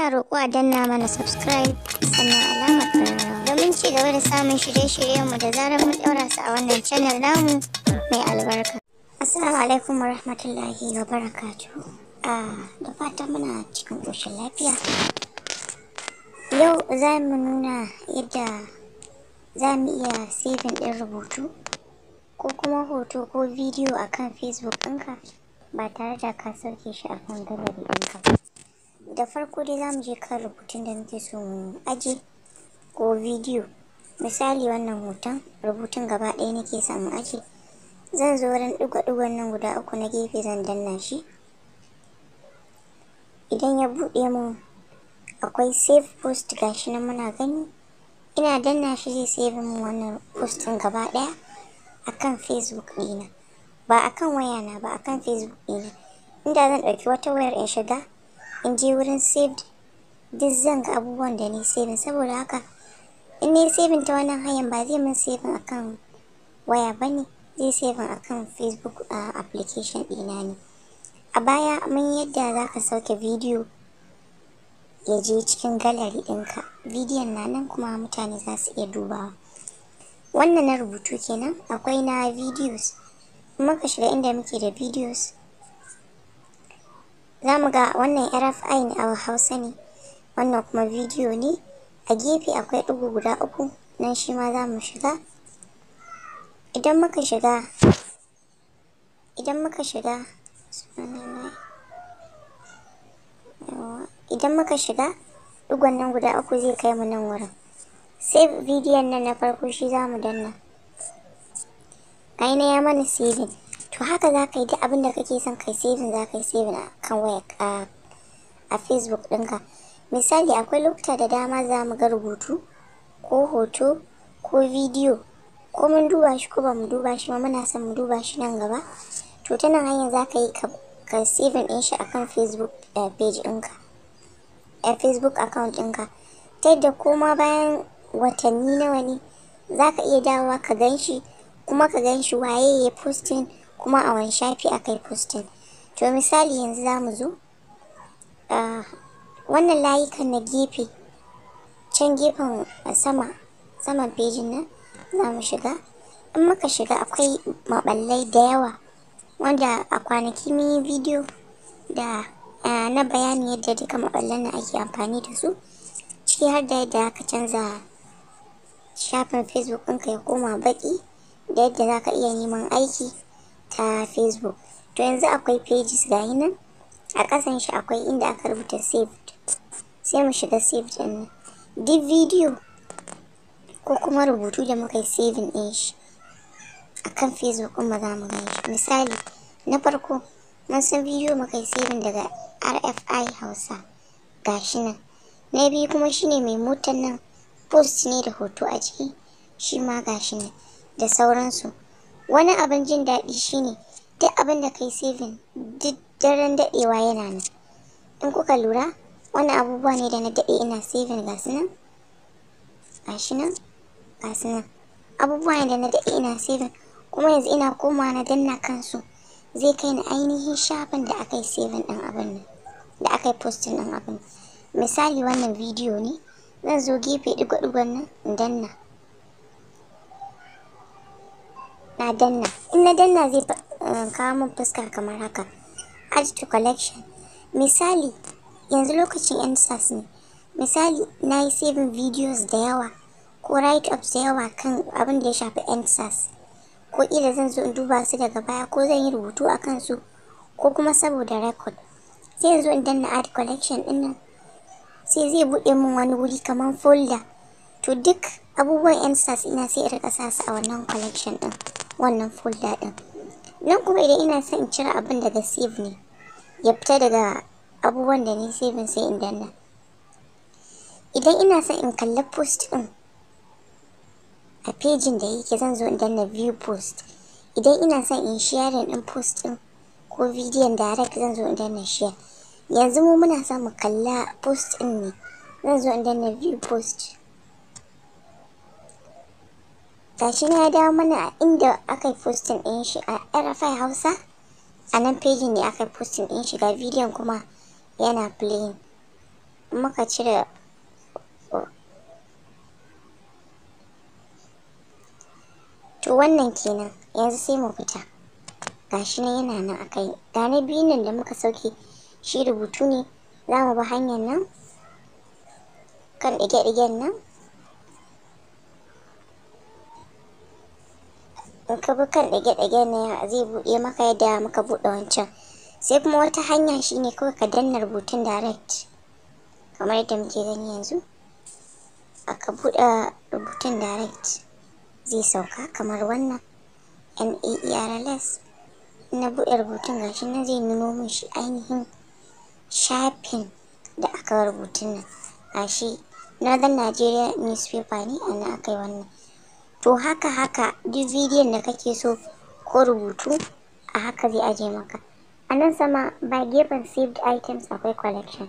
Muna roƙo a danna mana subscribe sannan alamar ƙararrawa domin ci gaba da samun shirye-shiryenmu da zarar mun ɗaura su a wannan channel namu mai albarka. Assalamu alaikum wa rahmatullahi wa barakatuhu. Da fatan muna cikin ƙoshin lafiya. Yau za mu nuna yadda za mu iya saving ɗin rubutu ko kuma hoto ko bidiyo a kan Facebook ɗinka ba tare da ka sauke shi a kan gallery ɗinka ba. Da farko dai za mu je kan rubutun da muke so mu aje ko bidiyo. Misali, wannan hoton, rubutun gaba ɗaya nake son in aje. Zan zo wurin ɗigo-ɗigon nan guda uku na gefe, zan danna shi. Idan ya buɗe mun, akwai save post, gashi nan muna gani. Ina danna shi, zai save mun wannan post ɗin gaba ɗaya akan Facebook ɗina. Ba akan wayana ba, akan Facebook ɗina. Inda zan ɗauki wata wayar in shiga, in je wurin saved, duk zan ga abubuwan da nayi saving. Saboda haka in nayi saving ta wannan hanyar, ba zai mun saving akan waya ba ne, zai saving akan Facebook application ɗina ne. A baya mun yi yadda za ka sauke bidiyo ya je cikin gallery ɗinka. Bidiyon na nan kuma mutane za su iya dubawa. Wannan na rubutu kenan, akwai na videos. In muka shiga inda muke da videos, za mu ga wannan RFI ne a Hausa ne, wannan kuma bidiyo ne. A gefe akwai ɗigo guda uku, nan shi ma za mu shiga. Idan muka shiga, idan muka shiga, ɗigon nan guda uku zai kai mu nan wurin. Save bidiyon nan na farko, shi za mu danna. Ga nan ya mana saving. To, haka za ka yi duk abin da kake son kai saving, za ka yi saving a kan waya a Facebook ɗinka. Misali, akwai lokuta da dama za mu ga rubutu ko hoto ko bidiyo, ko mun duba shi ko ba mu duba shi ba, muna son mu duba shi nan gaba. To, ta nan hanyar za ka yi ka saving ɗin shi akan Facebook page ɗinka, a Facebook account ɗinka, ta yadda koma bayan watanni nawa ne, za ka iya dawowa ka gan shi, kuma ka gan shi waye ya posting, kuma a wani shafi aka yi posting. To, misali yanzu za mu zo wannan layukan na gefe, can gefen sama, saman pejin nan za mu shiga. In muka shiga, akwai maɓallai da yawa wanda a kwanaki mun yi bidiyo da na bayani yadda duka maɓallan nan ake amfani da su, ciki har da yadda aka canza shafin Facebook ɗinka ya koma baƙi, da yadda za ka iya neman aiki ta Facebook. To, yanzu akwai pages, ga nan a ƙasan shi akwai inda aka rubuta saved. Sai mu shiga saved ɗin nan. Duk bidiyo ko kuma rubutu da muka yi saving ɗin shi akan Facebook ɗin mu, za mu gan shi. Misali, na farko mun san bidiyo muka yi saving daga RFI Hausa, gashi nan. Na biyu kuma shine mai motar nan, post ne da hoto a ciki, shi ma gashi nan, da sauransu. Wani abin jin daɗi shine duk abin da kai saving, duk daren daɗewa yana nan. In kuka lura, wannan abubuwa ne da na daɗe ina saving, ga su nan, gashi nan, ga su nan. Abubuwa ne da na daɗe ina saving, kuma yanzu ina komawa na danna kansu, zai kai ni ainihin shafin da aka yi saving ɗin abin nan, da aka yi posting ɗin abin. Misali, wannan bidiyo ne, zan zo gefe ɗigo-ɗigon nan in danna. Na danna, in na danna, zai kawo min fuska kamar haka: add to collection. Misali, yanzu lokacin EndSARS ne. Misali, na yi saving videos da yawa ko write-ups da yawa kan abin da ya shafi EndSARS, ko ƙila zan zo in duba su daga baya, ko zan yi rubutu a kansu, ko kuma saboda record. Sai in zo in danna add collection ɗin nan, sai zai buɗe min wani wuri kamar folder. To, duk abubuwan EndSARS ina sai in rika sa su a wannan collection ɗin, wannan folder ɗin. Nan kuma idan ina son in cire abin daga save ne, ya fita daga abubuwan da ni saving, sai in danna. Idan ina son in kalli post ɗin a pejin da yake, zan zo in danna view post. Idan ina son in sharing ɗin post ɗin ko bidiyon direct, zan zo in danna share. Yanzu mu muna son mu kalla post ɗin ne, zan zo in danna view post. Gashi na ya dawo mana a inda aka yi posting ɗin shi a RFI Hausa. A nan pejin ne aka yi posting ɗin shi, ga bidiyon kuma yana playing. Muka cire. To wannan kenan, yanzu sai mu fita. Gashi nan yana nan akai. Ga na biyun nan da muka sauke, shi rubutu ne. Za mu bi hanyar nan kan ɗige-ɗigen nan. In ka bi kan ɗige-ɗigen nan, zai buɗe maka yadda muka buɗe wancan. Sai kuma wata hanya shine kawai ka danna rubutun direct, kamar yadda muke gani yanzu. Aka buɗe rubutun direct, zai sauka kamar wannan NAERLS. Na buɗe rubutun, gashi nan zai nuno min shi, ainihin shafin da aka rubutun nan. Gashi Northern Nigeria newspaper ne, a nan aka yi wannan. To haka haka duk bidiyon da kake so ko rubutu, a haka zai aje maka. A nan sama ba gefen saved items akwai collection.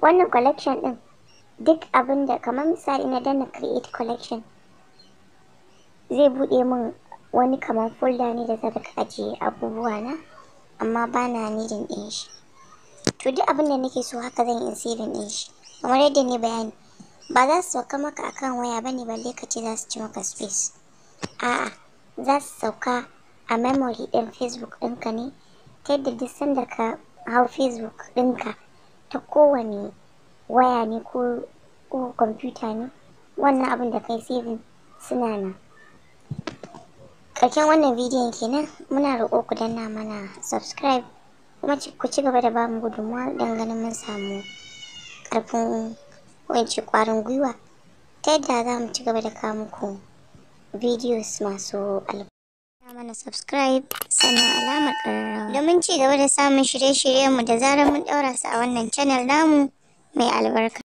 Wannan collection ɗin, duk abin da, kamar misali na danna create collection, zai buɗe min wani kamar folder ne da zan rika ajiye abubuwa na, amma bana needing ɗin shi. To duk abin da nake so, haka zan yi saving ɗin shi. Kamar yadda ne bayani, ba za su sauka maka akan waya bane balle ka ce za su ci maka space. A'a, za su sauka a memory ɗin Facebook ɗinka ne, ta yadda duk sanda ka hau Facebook ɗinka ta kowane waya ne ko kwamfuta ne, wannan abin da kai saving suna nan. Ƙarshen wannan bidiyon kenan. Muna roƙo ku danna mana subscribe, kuma ku ci gaba da bamu gudunmawa don ganin mun samu ƙarfin, ko in ce ƙwarin gwiwa, ta yadda za mu ci gaba da kawo muku videos masu albarka. Mana subscribe sannan alamar ƙararrawa domin ci gaba da samun shirye-shiryenmu da zarar mun ɗaura su a wannan channel namu mai albarka.